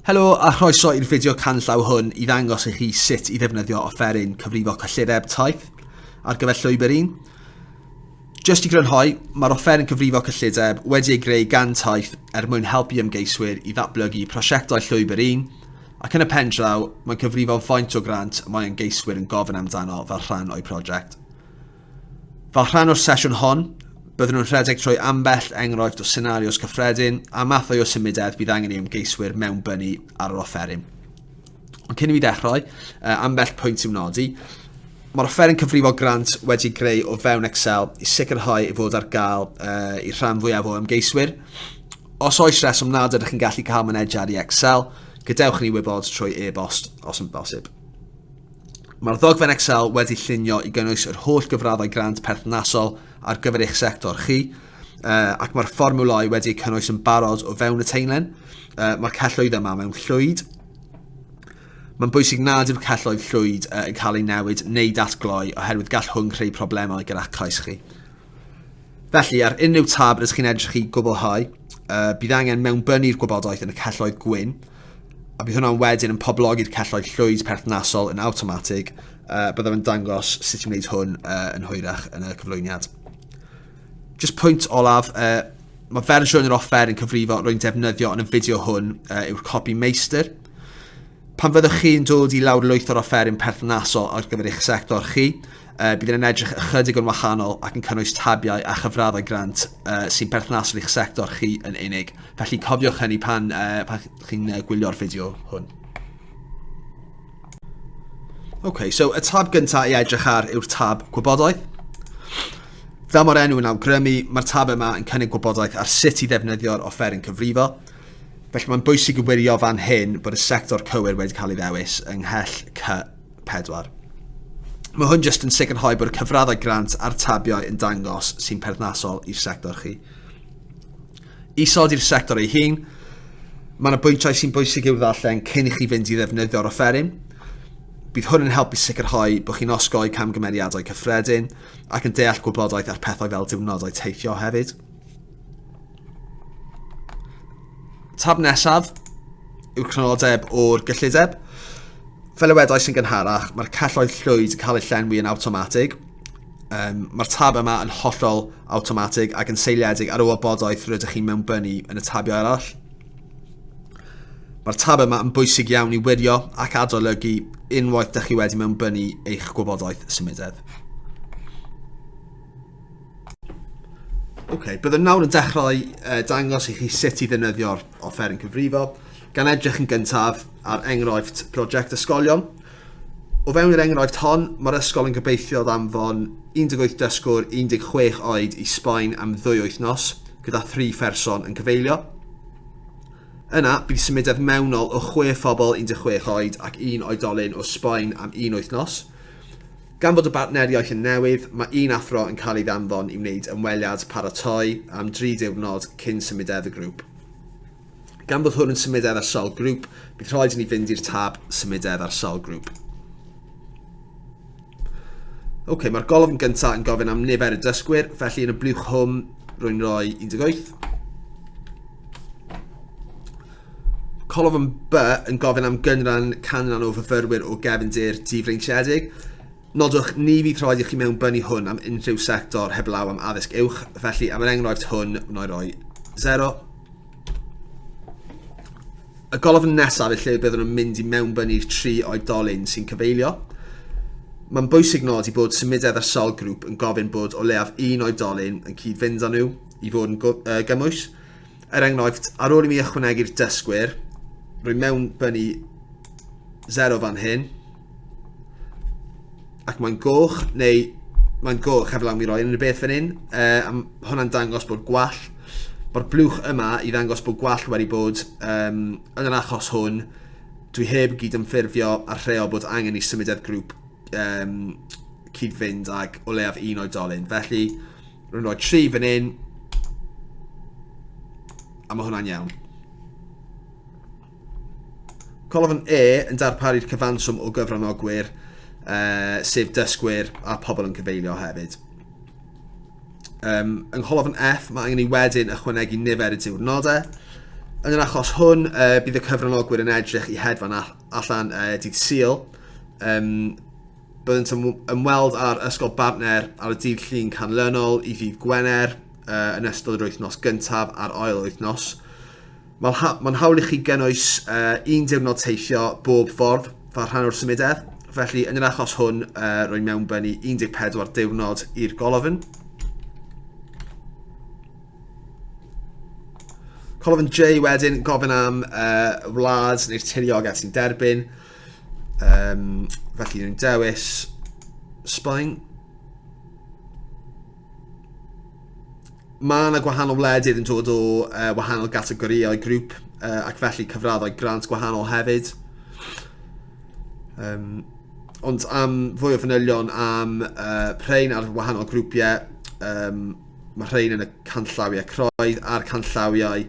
Helo a chroeso i'r fideo canllaw hwn i ddangos i chi sut i ddefnyddio offeryn cyfrifo cyllideb taith ar gyfer llwybr 1. Just i grynhoi, mae'r offeryn cyfrifo cyllideb wedi ei greu gan Taith er mwyn helpu ymgeiswyr i ddatblygu prosiectau llwybr 1 ac yn y pen draw, mae'n cyfrifo faint o grant y mae ymgeiswyr yn gofyn amdano fel rhan o'u prosiect. Fel rhan o'r sesiwn hon, byddwn yn rhedeg trwy ambell enghraifft o senarios cyffredin a mathau o symudedd bydd angen i ymgeiswyr mewnbynnu ar yr offeryn. Ond cyn i mi ddechrau, ambell pwynt i'w nodi. Mae'r offeryn cyfrifo grant wedi greu o fewn Excel i sicrhau ei fod ar gael uh, i'r rhan fwyaf o ymgeiswyr. Os oes rheswm nad ydych chi'n gallu cael mynediad i Excel, gadewch ni wybod trwy e-bost os yn bosib. Mae'r ddogfen Excel wedi llunio i gynnwys yr holl gyfraddau grant perthnasol ar gyfer eich sector chi, uh, ac mae'r fformwlau wedi eu cynnwys yn barod o fewn y taenlen. Uh, mae'r celloedd yma mewn llwyd. Mae'n bwysig nad yw'r celloedd llwyd uh, yn cael eu newid neu datgloi oherwydd gall hwn creu problemau gyda'ch cais chi. Felly, ar unrhyw tab rydych chi'n edrych i gwblhau, uh, bydd angen mewnbynnu'r gwybodaeth yn y celloedd gwyn, a bydd hwnna'n wedyn yn poblogi'r celloedd llwyd perthnasol yn awtomatig. Uh, byddaf yn dangos sut i wneud hwn uh, yn hwyrach yn y cyflwyniad. Just pwynt olaf, uh, mae fersiwn yr offer yn cyfrifo rwy'n defnyddio yn y fideo hwn uh, yw'r copi meistr. Pan fyddwch chi'n dod i lawrlwytho'r offeryn perthnasol ar gyfer eich sector chi, uh, bydd yn edrych ychydig yn wahanol ac yn cynnwys tabiau a chyfraddau grant uh, sy'n berthnasol i'ch sector chi yn unig. Felly cofiwch hynny pan, uh, pan chi'n uh, gwylio'r fideo hwn. OK, so y tab gyntaf i edrych ar yw'r tab gwybodaeth. Fel mae'r enw yn awgrymu, mae'r tab yma yn cynnig gwybodaeth ar sut i ddefnyddio'r offeryn cyfrifo. Felly mae'n bwysig i wirio fan hyn bod y sector cywir wedi cael ei ddewis yng nghell C4. Mae hwn jyst yn sicrhau bod y cyfraddau grant a'r tabiau yn dangos sy'n perthnasol i'r sector chi. Isod i'r sector ei hun, mae yna bwyntiau sy'n bwysig i'w ddarllen cyn i chi fynd i ddefnyddio'r offeryn. Bydd hwn yn helpu sicrhau bod chi'n osgoi camgymeriadau cyffredin ac yn deall gwybodaeth ar pethau fel diwrnodau teithio hefyd. Tab nesaf yw'r crynodeb o'r gyllideb. Fel y wedais yn gynharach, mae'r celloedd llwyd yn cael eu llenwi yn awtomatig. Um, mae'r tab yma yn hollol awtomatig ac yn seiliedig ar y wybodaeth rydych chi'n mewnbynnu yn y tabiau arall. Mae'r tab yma yn bwysig iawn i wirio ac adolygu unwaith dych chi wedi mewnbynnu eich gwybodaeth symudedd. Ok, byddwn nawr yn dechrau uh, dangos i chi sut i ddefnyddio'r offeryn cyfrifo, gan edrych yn gyntaf ar enghraifft prosiect ysgolion. O fewn yr enghraifft hon, mae'r ysgol yn gobeithio ddanfon 18 dysgwr 16 oed i Sbaen am ddwy wythnos, gyda thri pherson yn cyfeilio. Yna, bydd symudedd mewnol o chwe phobl 16 oed ac un oedolyn o Sbaen am un wythnos. Gan fod y bartneriaeth yn newydd, mae un athro yn cael ei ddanfon i wneud ymweliad paratoi am dri diwrnod cyn symudedd y grŵp. Gan fod hwn yn symudedd ar sawl grŵp, bydd rhaid i ni fynd i'r tab Symudedd ar sawl grŵp. Ok, mae'r golofn gyntaf yn gofyn am nifer y dysgwyr, felly yn y blwch hwn rwy'n rhoi 18. Colofn B yn gofyn am gynran canran o fyfyrwyr o gefndir difreintiedig. Nodwch, ni fydd rhaid i chi mewnbynnu hwn am unrhyw sector heblaw am addysg uwch, felly am yr enghraifft hwn, wna i roi 0. Y golofn nesaf yw lle byddwn yn mynd i mewnbynnu'r tri oedolyn sy'n cyfeilio. Mae'n bwysig nodi bod symudedd ar sawl grŵp yn gofyn bod o leiaf un oedolyn yn cyd-fynd â nhw i fod yn gymwys. Er enghraifft, ar ôl i mi ychwanegu'r dysgwyr, rwy mewn bynnu 0 fan hyn, ac mae'n goch, neu mae'n goch heblaw mi roi unrhyw beth fan hyn, uh, a hwnna'n dangos bod gwall. Mae'r blwch yma i ddangos bod gwall wedi bod, um, yn yr achos hwn, dwi heb gydymffurfio â'r rheol bod angen i symudedd grŵp um, cyd-fynd ag o leiaf un oedolyn. Felly, Rwy'n rhoi 3 fan hyn. A mae hwnna'n iawn. Colofn E yn darparu'r cyfanswm o gyfranogwyr, uh, sef dysgwyr a pobl yn cyfeilio hefyd. Um, yng ngholofn F, mae angen i wedyn ychwanegu nifer y diwrnodau. Yn yr achos hwn, bydd y cyfranogwyr yn edrych i hedfan allan dydd Sul. Byddant yn ymweld â'r ysgol bartner ar y dydd Llun canlynol i ddydd Gwener yn ystod yr wythnos gyntaf a'r ail wythnos. Mae'n ha mae hawl i chi gynnwys un diwrnod teithio bob ffordd fel rhan o'r symudedd, felly yn yr achos hwn rwy'n mewnbynnu 14 diwrnod i'r golofn. Colofn J wedyn, gofyn am wlad neu'r tiriogaeth sy'n derbyn. Felly ni'n dewis Sbaen. Mae yna gwahanol wledydd yn dod o wahanol gategorïau grŵp ac felly cyfraddau grant gwahanol hefyd. Ond am fwy o fanylion am rhain ar wahanol grwpiau, mae rhain yn y canllawiau craidd a'r canllawiau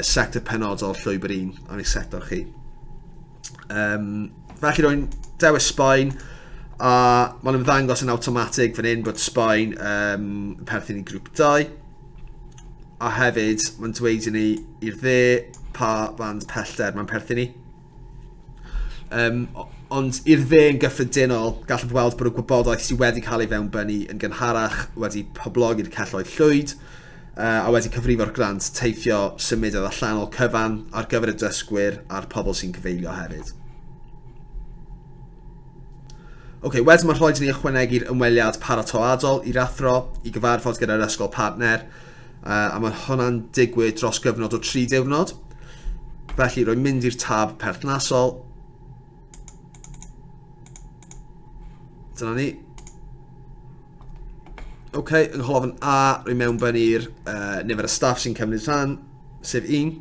sector penodol llwybr un am eich sector chi. Felly rwy'n dewis Sbaen a mae'n ymddangos yn awtomatig fan hyn bod Sbaen yn perthyn i grŵp 2 a hefyd mae'n dweud i ni i'r dde pa fand pellter mae'n perthyn i. Ond i'r dde yn gyffredinol, gallaf weld bod y gwybodaeth sydd wedi cael ei fewnbynnu yn gynharach wedi poblogi'r celloedd llwyd a wedi cyfrifo'r grant teithio symudedd allanol cyfan ar gyfer y dysgwyr a'r pobl sy'n cyfeillio hefyd. Ok, wedyn mae'n rhaid i ni ychwanegu'r ymweliad paratoadol i'r athro i gyfarfod gyda'r ysgol partner, a mae hwnna'n digwydd dros gyfnod o 3 diwrnod. Felly, rwy'n mynd i'r tab perthnasol. Dyna ni. Ok, yng ngholofn A, rwy'n mewnbynnu'r nifer y staff sy'n cymryd rhan, sef 1.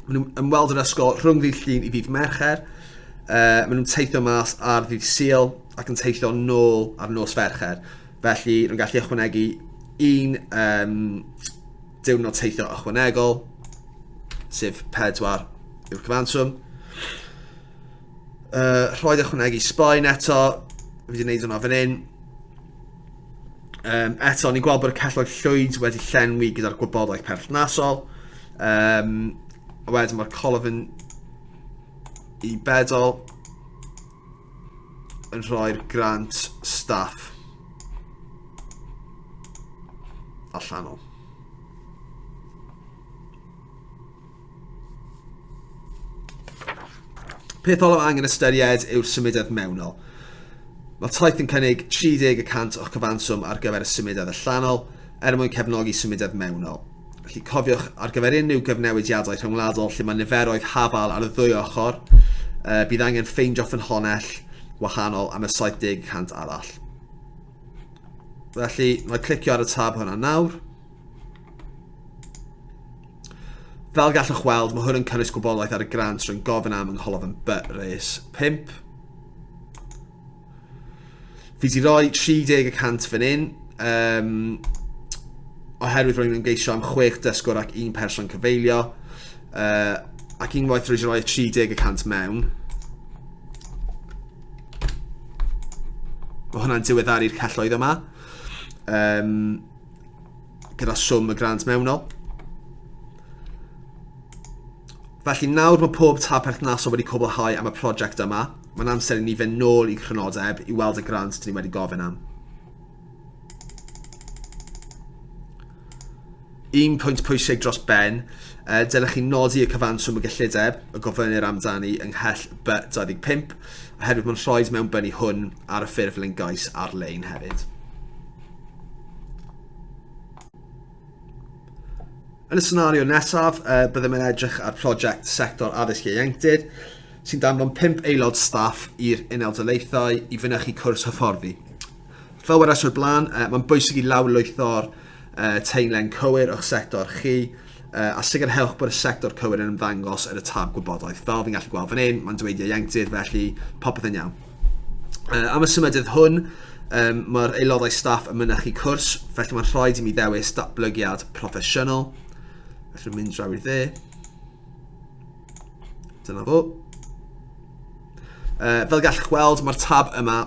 Maen nhw'n ymweld yr ysgol rhwng ddydd Llun i ddydd Mercher. Maen nhw'n teithio mas ar ddydd Sul ac yn teithio nôl ar nos Fercher. Felly, rwy'n gallu ychwanegu un diwrnod teithio ychwanegol, sef 4 yw'r cyfanswm. Rhaid ychwanegu Sbaen eto, fi wedi gwneud hwnna fan hyn. Eto, ni'n gweld bod y celloedd llwyd wedi llenwi gyda'r gwybodaeth perthnasol. A wedyn mae'r colofn i bedol yn rhoi'r grant staff allanol. Peth olaf angen ystyried yw'r symudedd mewnol. Mae taith yn cynnig 30% o'ch cyfanswm ar gyfer y symudedd allanol er mwyn cefnogi symudedd mewnol. Felly cofiwch, ar gyfer unrhyw gyfnewidiadau rhyngwladol lle mae niferoedd hafal ar y ddwy ochr, bydd angen ffeindio ffynhonnell wahanol am y 70% arall. Felly, mae clicio ar y tab hwnna nawr. Fel gallwch weld, mae hwn yn cynnwys gwybodaeth ar y grant rwy'n gofyn am yng ngholofn B res 5. Fi wedi rhoi 30% fan hyn, oherwydd rwy'n ymgeisio am 6 dysgwr ac un person cyfeillio, ac unwaith rwy wedi rhoi 30% mewn, mae hwnna'n diweddaru'r celloedd yma. Gyda swm y grant mewnol. Felly nawr mae pob tab perthnasol wedi cwblhau am y prosiect yma, mae'n amser i ni fynd nôl i crynodeb i weld y grant dyn ni wedi gofyn am. Un pwynt pwysig dros ben, dylech chi nodi y cyfanswm y gyllideb y gofynnir amdani yng nghell B25, oherwydd mae'n rhaid mewnbynnu hwn ar y ffurflen gais ar-lein hefyd. Yn y senario nesaf, byddem yn edrych ar prosiect sector addysg ieuenctid sy'n danfon 5 aelod staff i'r Unol Daleithiau i fynychu cwrs hyfforddi. Fel wedais o'r blaen, mae'n bwysig i lawrlwytho'r teimlen cywir o'ch sector chi a sicrhewch bod y sector cywir yn ymddangos yn y tab gwybodaeth. Fel fi'n gallu gweld fan hyn, mae'n dweud ieuenctid, felly popeth yn iawn. Am y symudydd hwn, mae'r aelodau staff yn mynychu cwrs, felly mae'n rhaid i mi ddewis datblygiad proffesiynol. Felly mynd draw i'r dde. Dyna fo. Fel gallwch weld, mae'r tab yma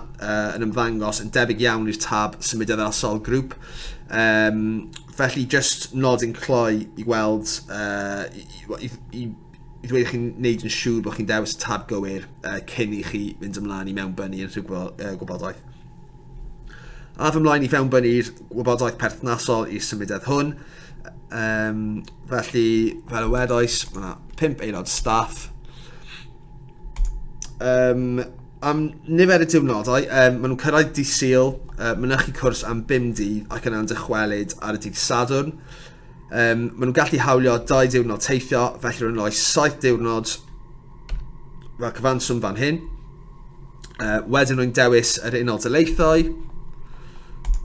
yn ymddangos yn debyg iawn i'r tab symudedd ar sawl grŵp. Felly, just nodyn cloi i weld, i, i, i, i ddweud chi'n neud yn siŵr bod chi'n dewis y tab gywir cyn i chi fynd ymlaen i mewnbynnu unrhyw gwybodaeth. Af ymlaen i fewnbynnu'r gwybodaeth perthnasol i'r symudedd hwn. Felly, fel y wedais, mae yna 5 aelod staff. Am nifer y diwrnodau, maen nhw'n cyrraedd dydd Sul, mynychu cwrs am 5 dydd ac yna'n dychwelyd ar y dydd Sadwrn. Maen nhw'n gallu hawlio 2 diwrnod teithio, felly rwy'n rhoi 7 diwrnod fel cyfanswm fan hyn. Wedyn rwy'n dewis yr Unol Daleithiau.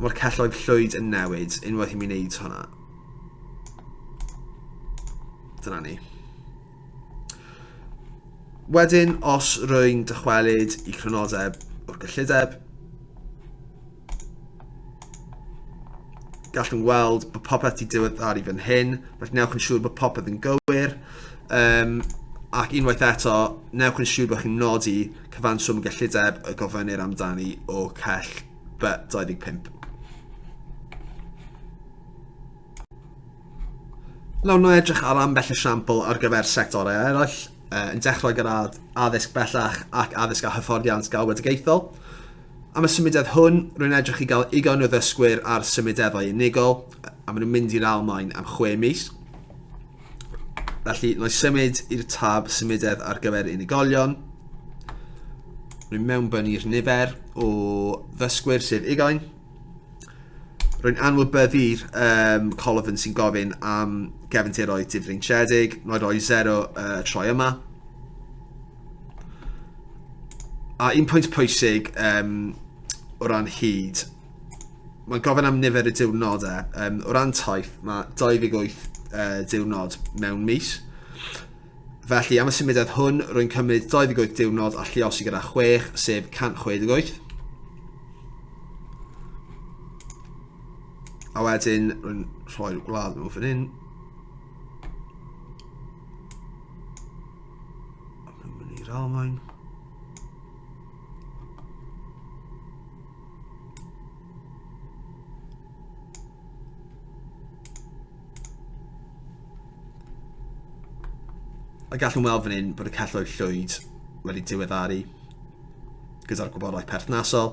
Mae'r celloedd llwyd yn newid unwaith i mi wneud hwnna. Dyna ni. Wedyn, os rwy'n dychwelyd i crynodeb o'r gyllideb, gallwn weld bod popeth wedi diweddaru fan hyn, felly newch yn siŵr bod popeth yn gywir. Ac unwaith eto, newch yn siŵr bod chi'n nodi cyfanswm gyllideb y gofynnir amdani o cell B25. Nawr, na edrych ar ambell esiampl ar gyfer sectorau eraill, yn dechrau gyda addysg bellach ac addysg a hyfforddiant galwedigaethol. Am y symudedd hwn, rwy'n edrych i gael 20 o ddysgwyr ar symudeddau unigol, a maen nhw'n mynd i'r Almaen am 6 mis. Felly, na i symud i'r tab symudedd ar gyfer unigolion. Rwy'n mewnbynnu'r nifer o ddysgwyr, sef 20. Rwy'n anwybyddu'r colofn sy'n gofyn am gefndiroedd difreintiedig. Mae rhoi 0 troi yma. A un pwynt pwysig o ran hyd, mae'n gofyn am nifer y diwrnodau. O ran taith, mae 28 diwrnod mewn mis. Felly, am y symudiad hwn, rwy'n cymryd 28 diwrnod a lluosi gyda 6, sef 168. A wedyn, rwy'n rhoi'r gwlad mewn fan hyn. A rwy'n mynd i'r Almaen. A gallwn weld fan hyn bod y celloedd llwyd wedi diweddaru gyda'r gwybodaeth perthnasol.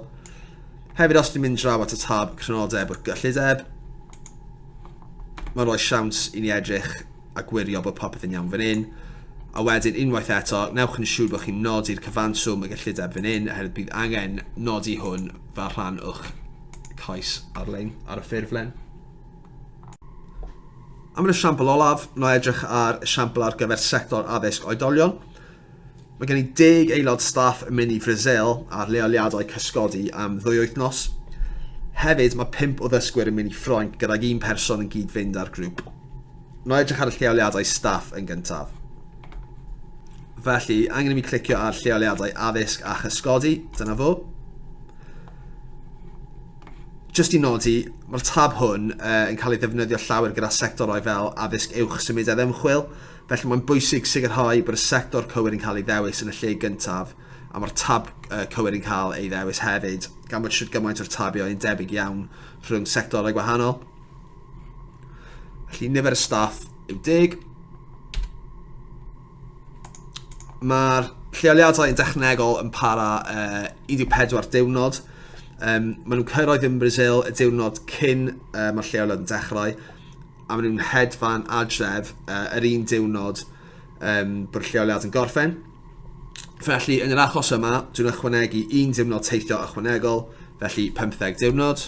Hefyd, os dwi'n mynd draw at y tab crynodeb o'r gyllideb, mae'n rhoi siawns i ni edrych a gwirio bod popeth yn iawn fan hyn. A wedyn, unwaith eto, newch yn siŵr bod chi'n nodi'r cyfanswm y gyllideb fan hyn, oherwydd bydd angen nodi hwn fel rhan o'ch cais ar-lein ar y ffurflen. Am yr esiampl olaf, na edrych ar esiampl ar gyfer sector addysg oedolion. Mae gen i 10 aelod staff yn mynd i Frasil ar leoliadau cysgodi am 2 wythnos. Hefyd, mae 5 o ddysgwyr yn mynd i Ffrainc gydag un person yn gyd-fynd â'r grŵp. Na edrych ar y lleoliadau staff yn gyntaf. Felly, angen i mi clicio ar lleoliadau addysg a chysgodi. Dyna fo. Just i nodi, mae'r tab hwn yn cael ei ddefnyddio llawer gyda sectorau fel addysg uwch symudedd ymchwil, felly mae'n bwysig sicrhau bod y sector cywir yn cael ei ddewis yn y lle gyntaf, a mae'r tab cywir yn cael ei ddewis hefyd, gan bod shwt gymaint o'r tabiau yn debyg iawn rhwng sectorau gwahanol. Felly nifer y staff yw 10. Mae'r lleoliadau yn dechnegol yn para 14 diwrnod. Maen nhw'n cyrraedd yn Brazil y diwrnod cyn mae'r lleoliad yn dechrau, a maen nhw'n hedfan adref yr un diwrnod bod y lleoliad yn gorffen. Felly, yn yr achos yma, dwi'n ychwanegu un diwrnod teithio ychwanegol, felly 15 diwrnod.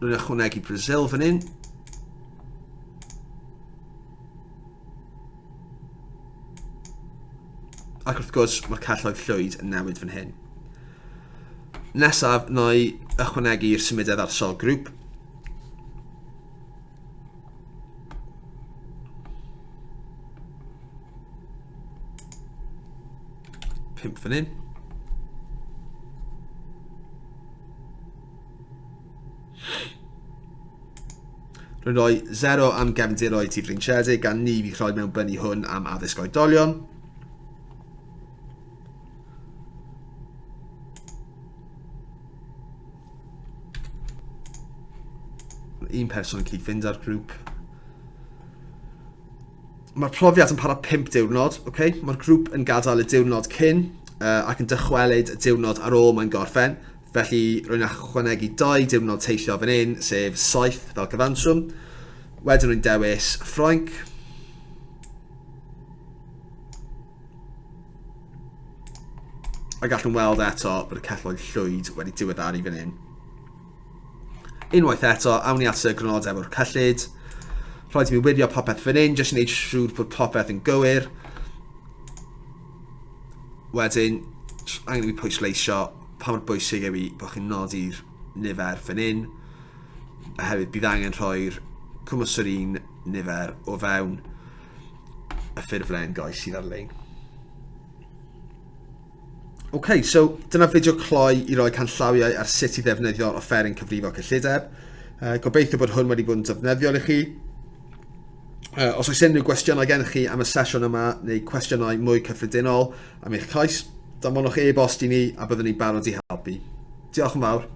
Rwy'n ychwanegu Brazil fan hyn. Ac wrth gwrs, mae'r celloedd llwyd yn newid fan hyn. Nesaf, na i ychwanegu'r symudedd ar sawl grŵp. Pump fan hyn. Rwy'n rhoi 0 am gefndiroedd tifrinsiedig gan ni fi rhoi mewn bynnu hwn am addysg oedolion. Mae un person yn cyd-fynd â'r grŵp. Mae'r profiad yn para 5 diwrnod, okay? Mae'r grŵp yn gadael y diwrnod cyn ac yn dychwelyd y diwrnod ar ôl mae'n gorffen. Felly rwy'n ychwanegu 2 diwrnod teithio fan hyn, sef 7 fel cyfanswm. Wedyn rwy'n dewis Ffrainc. A gallwn weld eto bod y celloedd llwyd wedi diweddaru fan hyn. Unwaith eto, awn ni at y grynodeb o'r cyllid. Rhaid i mi wirio popeth fan hyn, jyst i wneud siŵr bod popeth yn gywir. Wedyn, angen i mi pwysleisio pa mor bwysig yw i bod chi'n nodi'r nifer fan hyn. Oherwydd bydd angen rhoi'r cwmws yr un nifer o fewn y ffurflen gais sydd ar-lein. OK, so dyna fideo cloi i roi canllawiau ar sut i ddefnyddio'r offeryn cyfrifo cyllideb. Gobeithio bod hwn wedi bod yn defnyddiol i chi. Os oes unrhyw gwestiynau gennych chi am y sesiwn yma neu cwestiynau mwy cyffredinol am eich cais, danfonwch e-bost i ni a byddwn ni'n barod i helpu. Diolch yn fawr.